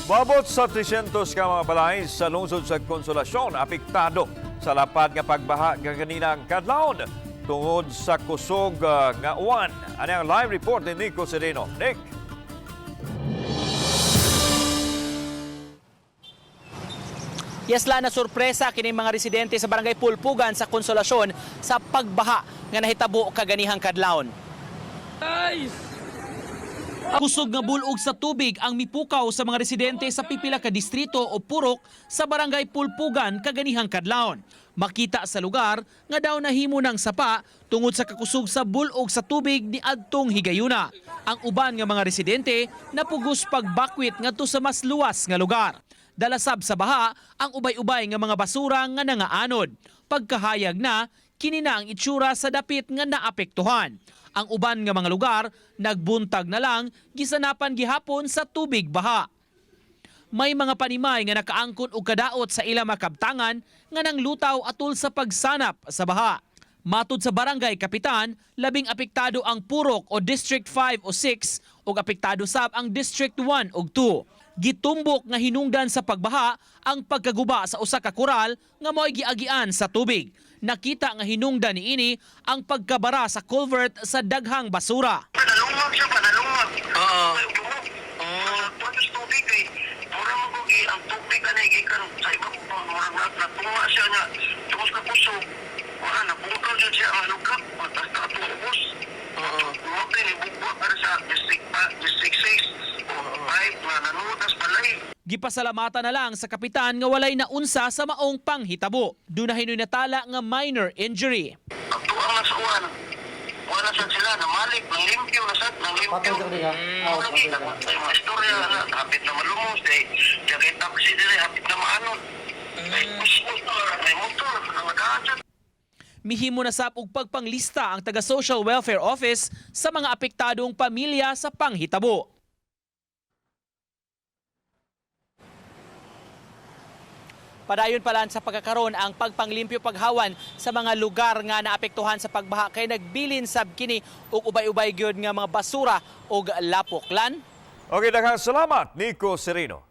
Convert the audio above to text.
Moabot sa 300 ka mga balay sa lungsod sa Konsolasyon apektado sa lapad nga pagbaha kaganinang kadlawon tungod sa kusog nga uwan. Ano ang live report ni Nico Sereno? Nick? Yes, la na sorpresa kini mga residente sa Barangay Pulpugan sa Konsolasyon sa pagbaha nga nahitabo kaganihang kadlawon. Kusog nga bulog sa tubig ang mipukaw sa mga residente sa pipila ka distrito o purok sa Barangay Pulpugan kaganihang kadlawon. Makita sa lugar nga daw nahimo ng sapa tungod sa kakusog sa bulog sa tubig ni adtong higayuna. Ang uban nga mga residente napugos pagbakwit ngadto sa mas luwas nga lugar. Dalasab sa baha ang ubay-ubay nga mga basura nga nangaanod. Pagkahayag na, kini na ang itsura sa dapit nga naapektuhan. Ang uban nga mga lugar, nagbuntag na lang, gisanapan gihapon sa tubig baha. May mga panimay nga nakaangkon og kadaot sa ilang makabtangan nga nanglutaw atol sa pagsanap sa baha. Matud sa barangay kapitan, labing apektado ang Purok o District 5 o 6 ug apektado sab ang District 1 ug 2. Gitumbok nga hinungdan sa pagbaha ang pagkaguba sa usa ka koral nga mo'y giagian sa tubig. Nakita nga hinungdan niini ang pagkabara sa culvert sa daghang basura. Panalungag siya, panalungag. Oo. Oo. Sa tubig eh. Mura mo ko ang tubig ka na gikan sa iba ko mura na natunga siya nga. Tungos ka puso. Wala na bungkal jud siya ang lugak. Matas na atong ubos. Oo. Mo ni bugwa para sa district district 6 o 5 nga nanudas balay. Gipasalamatan na lang sa kapitan nga walay naunsa sa maong panghitabo. Duna hinoy natala nga minor injury. Pagtuang na sa uwan. Wala sad sila namalik nang limpyo na sad nang limpyo. Mm. Lagi sa mga istorya na hapit na malumos day. Diya kay taxi dire hapit na maanod. Ay kuskus na may motor na madaan sad. Mihimo na sab og pagpanglista ang taga Social Welfare Office sa mga apektadong pamilya sa panghitabo. Padayon pala sa pagkakaroon ang pagpanglimpyo paghawan sa mga lugar nga naapektuhan sa pagbaha kay nagbilin sab kini og ubay-ubay gyud nga mga basura og lapok lan. Okay, daghang salamat, Nico Sereno.